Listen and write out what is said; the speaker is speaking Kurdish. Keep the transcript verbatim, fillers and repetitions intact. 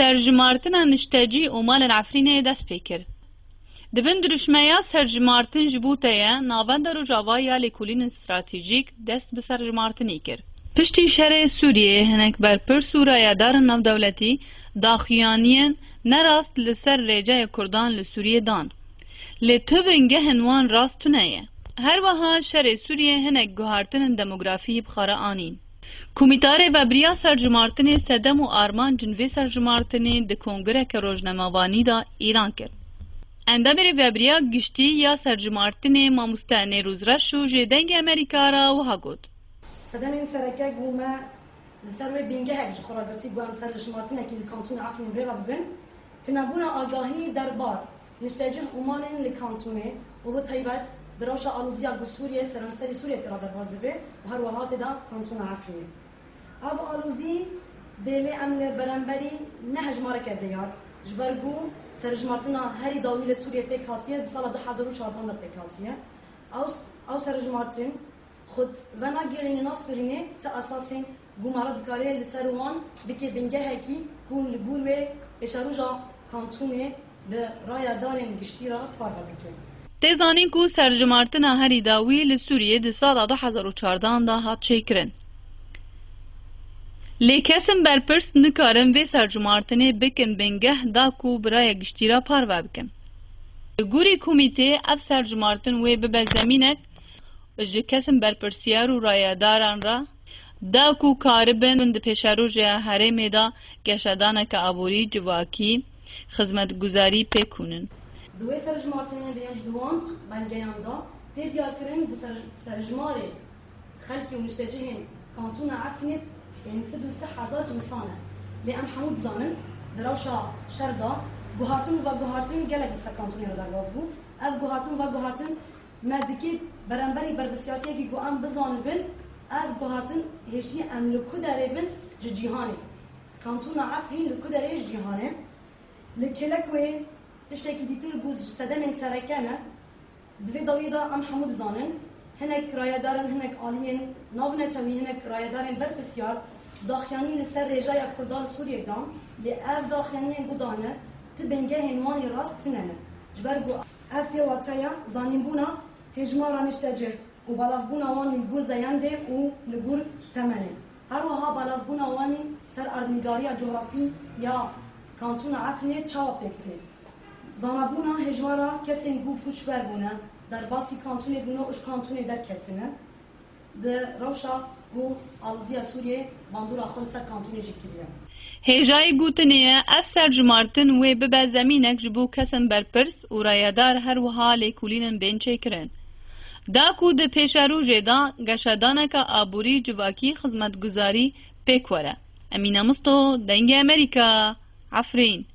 Serjimartina niştecî û malên Efrînê dest pê kir. Di bin dirûşmeya serjimartin ji bo te ye, Navenda Rojava ya Lêkolînên Stratejîk dest bi serjimartinê kir. Piştî şerê Sûriyeyê hinek berpirs û rayedarên navdewletî daxuyaniyên nerast li ser rêceyê Kurdan li Sûriyê dan. Lê tu bingehên wan rast tune ye. Her wiha şerê Sûriyê hinek guhartinên demografî bi xwe re anîn. Komîtarê Vebiriya Serjimartinê sedem û armancên vê serjimartinê di kongreke rojnamevanî de îlan kir. Endamê Rêvebiriya Giştî ya Serjimartinê mamoste Nêrûz Reşo ji Dengê Amerîka re wiha got. Sedemên sereke ku me li ser wê bingehek ji xwe re girtî ku em serjimartinekî li Kantona Efrînê bi rê ve bibin, tinebûna agahî derbar niştecih û malên li Kantûnê û bi taybet di rewşa alozîya ku Sûriye, seranserî Sûriye tê re derbas dibe û her wiha tê de Kantûna Efrînê. Ev alozî dê lê em li beramberî ne hejmareke diyar, ji ber ku serjimartina herî dawî li Sûriye pêk hatiye, di sala du hezar û çardan de pêk hatiye. Ew, ew serjimartin xwe venagihîne nas birîne ti esasên ku me re dikare li ser wan bike bingehekî ku li gor wê pêşeroja Kantûnê bi rayedarên giştî re parve bike. Tê zanîn ku serjimartina herî dawî li Sûriyê di sala du hezar û çardan de hat çêkirin. Lê kesên berpirs nikarin vê serjimartinê bikin bingeh da ku bi raya giştî re parve bikin. Li gorî komîtê ev serjimartin wê bibe zemînek ji kesên berpirsiyar û rayedaran re, da ku karibin di pêşerojê herêmê de geşedaneke aborî, civakî, xizmetguzarî pêk hûnin. Di wê serjimartinê de yên ji di wan belgeyan de tê diyarkirin ku ser-, serjimarê xelkê û niştecihên Kantûna Efrînê pênc sed û sî hezar însan e. Lê em hemû dizanin, di rewşa şer de guhartin û veguhartin gelek li ser Kantûnê re derbas bû. Ev guhartin û veguhartin me dikê beramberî berpirsiyartiyekî ku em bizanibin, ev guhartin hêjî em li ku derê bin ji cîhanê. Kantûna Efrîn li ku derê ji cîhanê? Li kêlek wê tiştekî dîtir ku ji sedemên sereke ne. Di vê dawiyê de em hemû dizanin, hinek rayedarin, hinek aliyên navnetewî, hinek rayedarên berpirsiyar daxuyanî li ser rêjeya Kurdan li Sûriyê dan, lê ev daxuyaniyên ku dane, ti bingehên wan yê rast tune ne. Ji ber ku ev tê wateya zanînbûna hêjmara niştecih û belavbûna wan li gor zeyendê û li gor temenê. Her wiha belavbûna wan ê ser erdnîgariya cografî ya Kantûna Efrînê çawa pêk tê? Zanabûna hêjmara kesên ku koçber bûne, derbasî Kantûnê bûne û ji Kantûnê derketine, di rewşa ku aloziya Sûriyê bandora xwe li ser Kantûnê jî kiriye. Hêjayî gotinê ye, ev serjimartin wê bibe zemînek ji bo kesên berpirs û rayedar, her wiha lêkolînên bên çêkirin. Da ku di pêşerojê de geşedaneke aborî, civakî, xizmetguzarî pêk were. Emîne Misto, Dengê Amerîka, Efrîn.